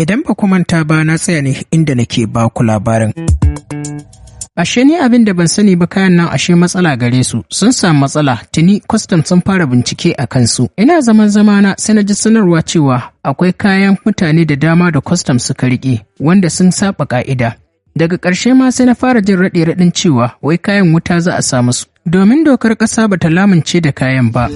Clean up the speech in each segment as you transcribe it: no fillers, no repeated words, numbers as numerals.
Idan ba ku manta ba, na tsaya ne inda nake ba ku labarin. Ashe ni abin da ban sani ba, kayan nan ashe matsala gare su, sun samu matsala tuni, kwastam sun fara bincike a kansu. Ina zaman zamana sai na ji sanarwa cewa akwai kayan mutane da dama da kwastam suka riƙe wanda sun saba ka'ida. Daga ƙarshe ma sai na fara jin raɗe-raɗin cewa wai kayan wuta za a sa musu, domin dokar ƙasa bata lamunce da kayan ba.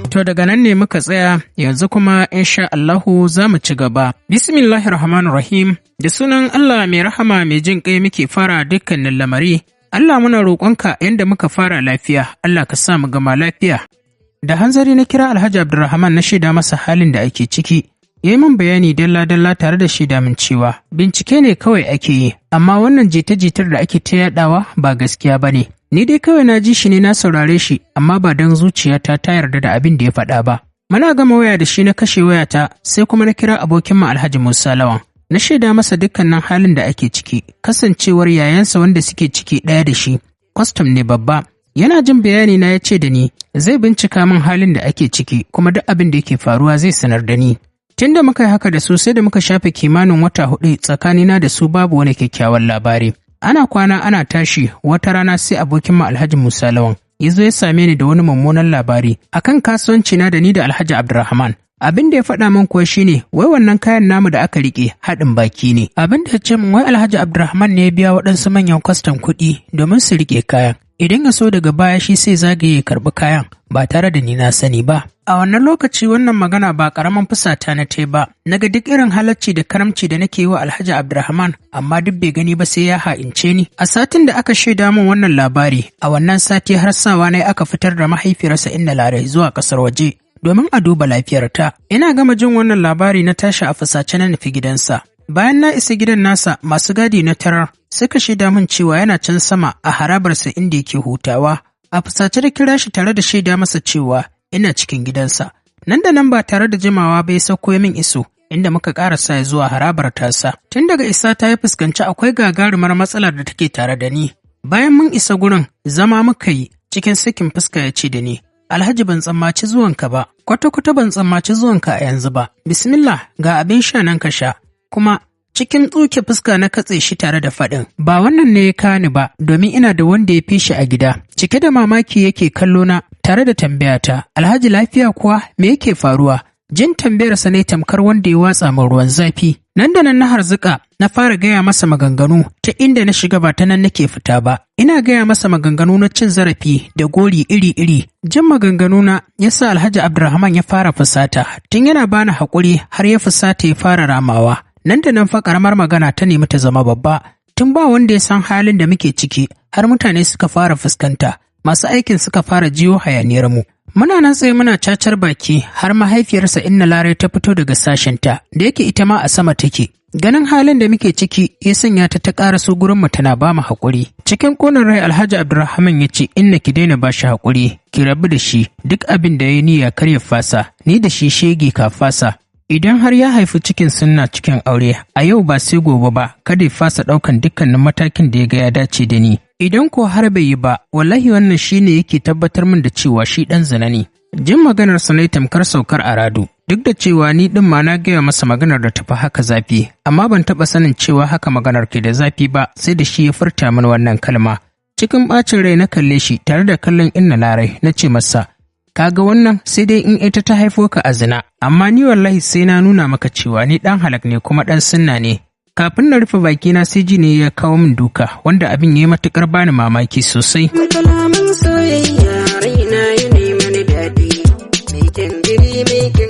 To daga nan ne muka tsaya, yanzu kuma insha Allahu za mu ci gaba. Bismillahir Rahmanir Rahim, da sunan Allah mai rahama mai jin ƙai muke fara dukkanin lamari. Allah, muna roƙonka, yadda muka fara lafiya, Allah ka sa mu gama lafiya. Da hanzari na kira Alhaji Abdulrahman na shaida masa halin da ake ciki. Ya yi min bayani dalla-dalla tare da shaida min cewa bincike ne kawai ake yi, amma wannan jita-jitar da ake ta yaɗawa ba gaskiya ba ne. Ni dai kawai na ji shi ne na saurare shi, amma ba don zuciyata ta yarda da abin da ya faɗa ba. Muna gama waya da shi na kashe wayata, sai kuma na kira abokinmu Alhaji Musa Lawan. Na shaida masa dukkanin halin da ake ciki, kasancewar yayansa wanda suke ciki ɗaya da shi, kwastam ne babba. Yana jin bayani na ya ce da ni zai bincika min halin da ake ciki, kuma duk abin da yake faruwa zai sanar da ni. Tun da muka yi haka da su, sai da muka shafe kimanin wata 4 tsakanina da su babu wani kyakkyawan labari. Ana kwana ana tashi, wata rana sai abokin mu Alhaji Musa Lawan ya zo ya same ni da wani mummunan labari akan kasuwanci na da ni da Alhaji Abdulrahman. Abin da ya faɗa min kuwa shine wai wannan kayan namu da aka riƙe haɗin baki ne. Abin da ya ce min, wai Alhaji Abdulrahman ne ya biya waɗansu manyan kwastam kuɗi domin su riƙe kayan. Idan ya so daga baya shi sai zagaye ya karɓi kayan ba tare da ni na sani ba. A wannan lokaci wannan magana ba ƙaramin fusata na te ba, na ga duk irin halacci da karamci da nake yi wa Alhaji Abdulrahman, amma duk bai gani ba sai ya ha'ince ni. A satin da aka shaida min wannan labari, a wannan sati har sawa na aka fitar da mahaifiyarsa Inna Larai zuwa ƙasar waje domin a duba lafiyarta. Ina gama jin wannan labari na tashi a fusace na nufi gidansa. Bayan na isa gidan nasa, masu gadi na tarar suka shaida min cewa yana can sama a harabarsa inda yake hutawa. A fusace da kira shi tare da shaida masa cewa ina cikin gidansa. Nan da nan ba tare da jimawa ba ya sauko min iso, inda muka ƙarasa zuwa harabar tasa. Tun daga isa ta ya fuskanci akwai gagarumar matsalar da take tare da ni. Bayan mun isa gurin, zama muka yi cikin sakin fuska ya ce da ni, "Alhaji, ban tsammaci zuwanka ba, kwata-kwata ban tsammaci zuwanka a yanzu ba. Bismillah, ga abin sha nan ka sha." Kuma cikin tsuke fuska na katse shi tare da faɗin, "Ba wannan ne ya kani ba, domin ina da wanda ya fi shi a gida." Cike da mamaki yake kallo na tare da tambayata, "Alhaji, lafiya kuwa? Me yake faruwa?" Jin tambayarsa ne tamkar wanda ya watsa min ruwan zafi. Nan da nan na harzuka na fara gaya masa maganganu, ta inda na shiga ba ta nan nake fita ba. Ina gaya masa maganganu na cin zarafi da gori iri-iri. Jin maganganu na ya sa Alhaji Abdulrahman ya fara fusata, tun yana bani haƙuri har ya fusata ya fara ramawa. Nan da nan fa ƙaramar magana ta nemi ta zama babba. Tun ba wanda ya san halin da muke ciki har mutane suka fara fuskanta, masu aikin suka fara jiyo hayaniyar mu. Muna nan tsaye muna cacar baki har mahaifiyarsa Inna Larai ta fito daga sashenta, da yake ita ma a sama take. Ganin halin da muke ciki ya sanya ta ta ƙaraso gurinmu tana ba mu haƙuri. Cikin ƙunar rai Alhaji Abdulrahman ya ce, "Inna, ki daina ba shi haƙuri, ki rabu da shi, duk abin da ya niyya kar ya fasa, ni da shi shege ka fasa. Idan har ya haifi cikin sunna cikin aure, a yau ba sai gobe ba, kada ya fasa ɗaukan dukkanin matakin da ya ga ya dace da ni. Idan ko har bai yi ba, wallahi wannan shine yake tabbatar min da cewa shi ɗan zina ne." Jin maganar sa ne tamkar saukar aradu. Duk da cewa ni ɗin ma na gaya masa maganar da tafi haka zafi, amma ban taɓa sanin cewa haka maganar ke da zafi ba sai da shi ya furta min wannan kalma. Cikin ɓacin rai na kalle shi tare da kallon Inna Larai na ce masa, "Kaga wannan sai dai in ita ta haifo ka a zina, amma ni wallahi sai na nuna maka cewa ni ɗan halak ne kuma ɗan sunna ne." Kafin na rufe bakina sai ji ne ya kawo min duka, wanda abin ya yi matuƙar bani mamaki sosai. Kalaman soyayya raina ya mani daɗi, mai kyan gani, mai kyan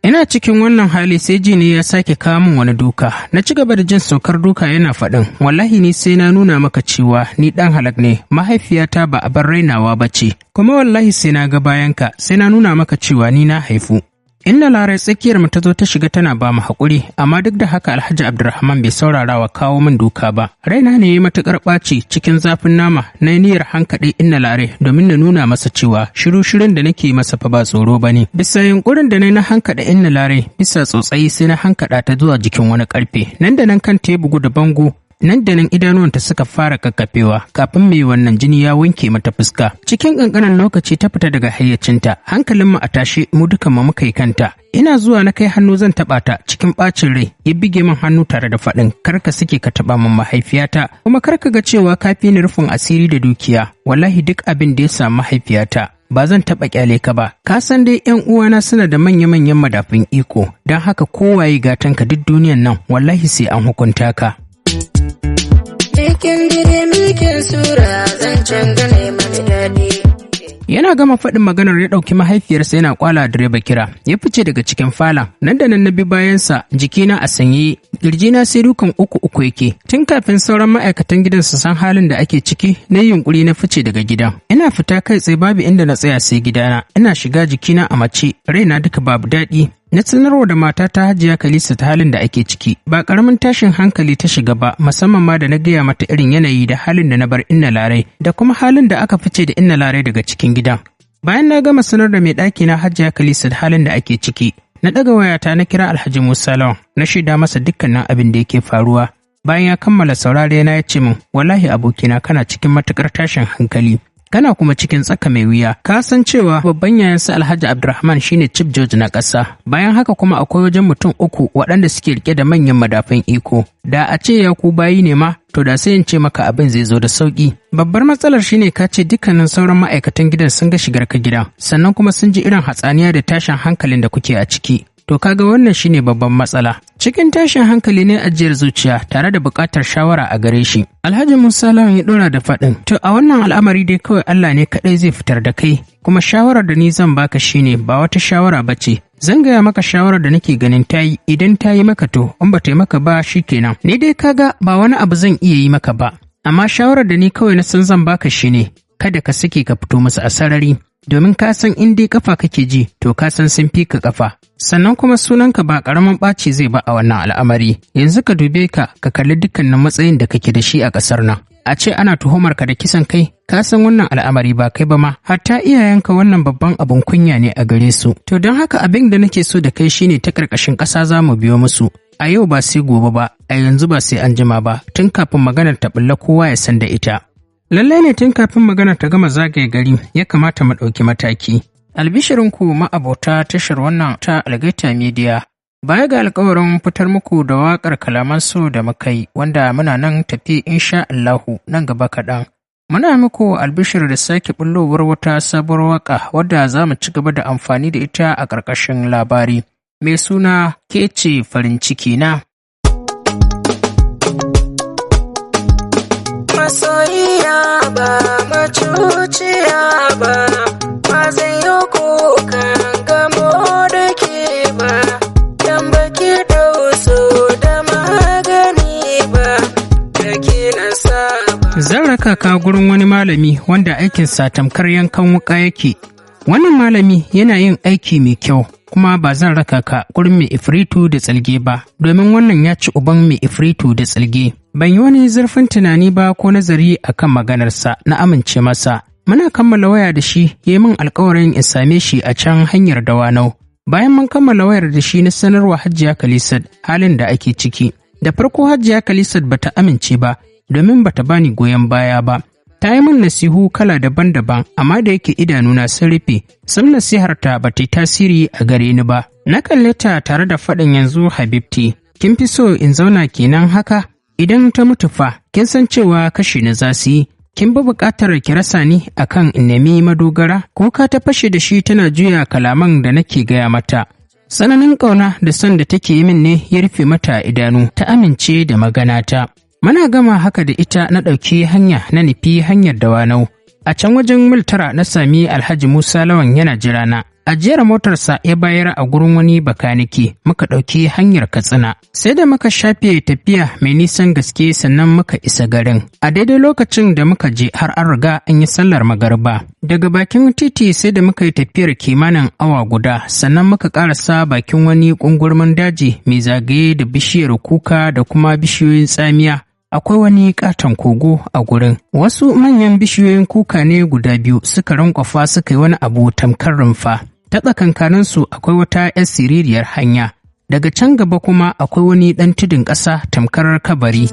Ina cikin wannan hali sai ji ne ya sake kawo min wani duka. Na ci gaba da jin saukar duka yana faɗin, "Wallahi ni sai na nuna maka cewa ni ɗan halak ne, mahaifiyata ba a bar rainawa ba ce, kuma wallahi sai na ga bayanka, sai na nuna maka cewa ni na haifu." Inna Larai tsakiyar mu ta zo ta shiga tana ba mu haƙuri, amma duk da haka Alhaji Abdulrahman bai saurara wa kawo min duka ba. Raina ne ya matuƙar ɓaci, cikin zafin nama na niyyar hankaɗe Inna Lare domin na nuna masa cewa shiru shirin da nake masa fa ba tsoro ba ne. Bisa yunƙurin da na yi na hankaɗe Inna Lare, bisa tsotsayi sai na hankaɗa ta zuwa jikin wani ƙarfe. Nan da nan kan ta bugu da bango. Nan da nan idanuwanta suka fara kakkafewa kafin mai wannan jini ya wanke mata fuska. Cikin ƙanƙanin lokaci ta fita daga hayyacinta, hankalinmu a tashe mu dukan mu muka yi kanta. Ina zuwa na kai hannu zan taɓa ta cikin ɓacin rai, ya bige min hannu tare da faɗin kar ka sake ka taɓa min mahaifiyata, kuma kar ka ga cewa ka fi ni rufin asiri da dukiya, wallahi duk abin da ya samu mahaifiyata ba zan taɓa ƙyale ka ba. Ka san dai ‘yan uwana suna da manya-manyan madafun iko, don haka kowaye gatanka duk duniyan nan wallahi sai an hukunta ka. Mikin dire mikin sura zancen gane mani daɗi. Yana gama faɗin maganar ya ɗauki mahaifiyarsa yana kwala direba kira, ya fice daga cikin falon, nan da nan na bi bayansa jikina a sanye, ƙirjina sai dukan uku uku yake. Tun kafin sauran ma'aikatan gidan su san halin da ake ciki, na yi yunƙuri na fice daga gidan. Ina fita kai tsaye babu inda na tsaya sai gidana, ina shiga jikina a mace, raina duka babu daɗi. Na sanarwa da matata Hajiya Kalisa ta halin da ake ciki, ba ƙaramin tashin hankali ta shiga ba, musamman ma da na gaya mata irin yanayi da halin da na bar Inna Larai, da kuma halin da aka fice da Inna Larai daga cikin gidan. Bayan na gama sanar da mai ɗaki na Hajiya Kalisa da halin da ake ciki, na ɗaga wayata na kira Alhaji Musa Lawan, na shaida masa dukkanin abin da yake faruwa. Bayan ya kammala saurare na ya ce min, wallahi abokina kana cikin matuƙar tashin hankali. Kana kuma cikin tsaka mai wuya. Ka san cewa babban yayansa Alhaji Abdulrahman shine Chief Judge na ƙasa. Bayan haka kuma akwai wajen mutum uku waɗanda suke rike da manyan madafun iko. Da a ce ya ku bayi ne ma, to da sai in ce maka abin zai zo da sauki. Babbar matsalar shine ka ce dukkanin sauran ma'aikatan gidan sun ga shigar ka gidan, sannan kuma sun ji irin hatsaniya da tashin hankalin da kuke a ciki. To kaga wannan shine babban matsala. Cikin tashin hankali ne ajiyar zuciya tare da buƙatar shawara a gare shi. Alhaji Musa Lawan ya ɗora da faɗin, to a wannan al'amari dai kawai Allah ne kaɗai zai fitar da kai, kuma shawarar da ni zan baka shine ba wata shawara ba ce. Zan gaya maka shawarar da nake ganin ta yi, idan ta yi maka to, in ba ta yi maka ba shi kenan. Ni dai kaga ba wani abu zan iya yi maka ba, amma shawarar da ni kawai na san zan baka shine kada ka sake ka fito musu a sarari. Domin ka san in dai kafa kake ji, to ka san sun fi ka kafa. Sannan kuma sunanka ba ƙaramin ɓaci zai ba a wannan al'amari. Yanzu ka dube ka, ka kalli dukkanin matsayin da kake da shi a ƙasar nan. A ce ana tuhumar ka da kisan kai, ka san wannan al'amari ba kai ba ma, hatta iyayenka wannan babban abun kunya ne a gare su. To don haka abin da nake so da kai shine ta ƙarƙashin ƙasa za mu biyo musu. A yau ba sai gobe ba, a yanzu ba sai an jima ba, tun kafin maganar ta ɓulla kowa ya san da ita. Lallai ne tun kafin maganar ta gama zagaye gari ya kamata mu ɗauki mataki. Albishirinku ma'abota tashar wannan ta Algaita Media. Baya ga alkawarin fitar muku da waƙar kalaman so da muka yi wanda muna nan tafi insha Allahu nan gaba kaɗan. Muna muku albishir da sake bullowar wata sabuwar waƙa wadda za mu ci gaba da amfani da ita a ƙarƙashin labari. Mai suna ke ce farin ciki na. Masoyiya ba macuciya ba, ba zai yi kukan gamo da ke ba, dan baki ɗau so da magani ba, da ke na saba. Zan raka ka gurin wani malami wanda aikinsa tamkar yankan wuƙa yake. Wannan malami yana yin aiki mai kyau kuma ba zan raka ka gurin mai ifritu da tsalge ba, domin wannan ya ci uban mai ifritu da tsalge. Ban yi wani zurfin tunani ba ko nazari akan maganarsa na amince masa. Muna kammala waya da shi ya yi min alkawarin in same shi a can hanyar Dawanau. Bayan mun kammala wayar da shi na sanarwa Hajiya Khalisat halin da ake ciki. Da farko Hajiya Khalisat bata amince ba domin bata bani goyon baya ba. Ta yi min nasihu kala daban-daban amma da yake idanuna sun rufe, sam nasiharta ba ta yi tasiri a gare ni ba. Na kalle ta tare da faɗin yanzu Habibti, kin fi so in zauna kenan haka? Idan ta mutu fa, kin san cewa kashe ni za su yi. Kin bi buƙatar ki rasa ni akan in nemi madogara? Kuka ta fashe da shi tana juya kalaman da nake gaya mata. Tsananin ƙauna da son da take yi min ne ya rufe mata idanu, ta amince da maganata. Muna gama haka da ita na ɗauki hanya na nufi hanyar Dawanau. A can wajen mil 9 na sami Alhaji Musa Lawan yana jirana. Ajiyar motarsa ya bayar a gurin wani bakanike, muka ɗauki hanyar Katsina. Sai da muka shafe tafiya mai nisan gaske sannan muka isa garin. A daidai lokacin da muka je har an riga an yi sallar magariba. Daga bakin titi sai da muka yi tafiyar kimanin awa guda sannan muka ƙarasa bakin wani ƙungurmin daji mai zagaye da bishiyar kuka da kuma bishiyoyin tsamiya. Akwai wani katon kogo a gurin. Wasu manyan bishiyoyin kuka ne guda biyu suka rankwafa suka yi wani abu tamkar rumfa. Ta tsakankaninsu akwai wata 'yar siririyar hanya. Daga can gaba kuma akwai wani ɗan tudun ƙasa tamkar kabari.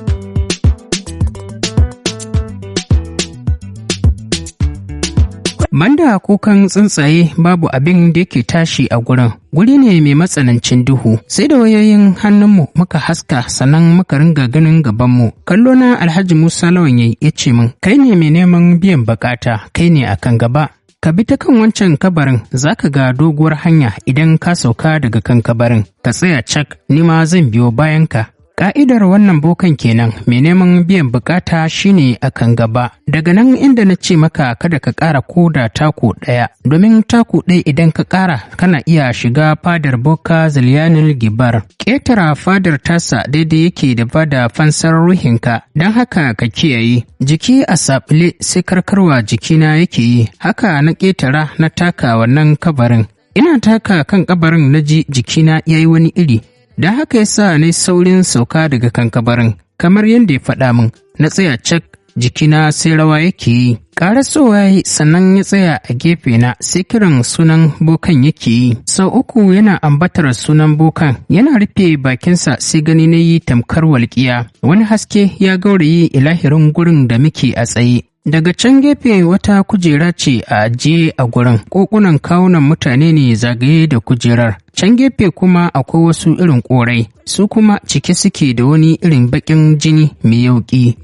Banda kukan tsuntsaye babu abin da yake tashi a gurin. Guri ne mai matsanancin duhu. Sai da wayoyin hannunmu muka haska, sannan muka ringa ganin gabanmu. Kallo na Alhaji Musa Lawan yayi, ya ce min, "Kai ne mai neman biyan bukata, kai ne akan gaba. Ka bi ta kan wancan kabarin, za ka ga doguwar hanya. Idan ka sauka daga kan kabarin, ka tsaya cak, ni ma zan biyo bayanka." Ka'idar wannan bokan kenan, mai neman biyan bukata shine akan gaba. Daga nan inda na ce maka, kada ka ƙara ko da taku ɗaya, domin taku ɗaya idan ka ƙara, kana iya shiga fadar boka Zilyanil Gibar. Ƙetara fadar tasa daidai yake da bada fansar ruhinka, don haka ka kiyaye. Jiki a saɓile, sai karkarwa jikina yake yi, haka na ƙetara na taka wannan kabarin. Ina taka kan kabarin na ji jikina ya yi wani iri, don haka yasa na saurin sauka daga kan kabarin, kamar yadda ya faɗa min, na tsaya cak, jikina sai rawa yake yi. Ƙarasowa ya, sannan ya tsaya a gefe na, sai kiran sunan bokan yake yi. Sau uku yana ambatar sunan bokan, yana rufe bakinsa sai gani na yi tamkar walƙiya. Wani haske ya gaurayi ilahirin gurin da muke a tsaye. Daga can gefe wata kujera ce a ajiye a gurin, ƙoƙunan kawunan mutane ne zagaye da kujerar. Can gefe kuma akwai wasu irin ƙorai, su kuma cike suke da wani irin baƙin jini mai yauƙi.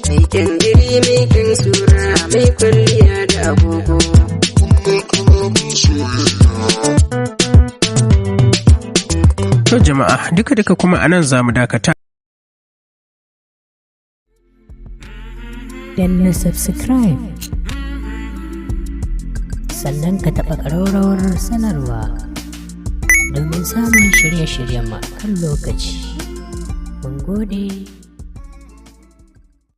Mai kyan diri, mai kyan sura, mai kwalliya da agogo. To jama'a, duka-duka kuma anan za mu dakata. Danna subscribe, sannan ka taɓa ƙararrawar sanarwa domin samun shirye-shiryenmu a kan lokaci. Mun gode.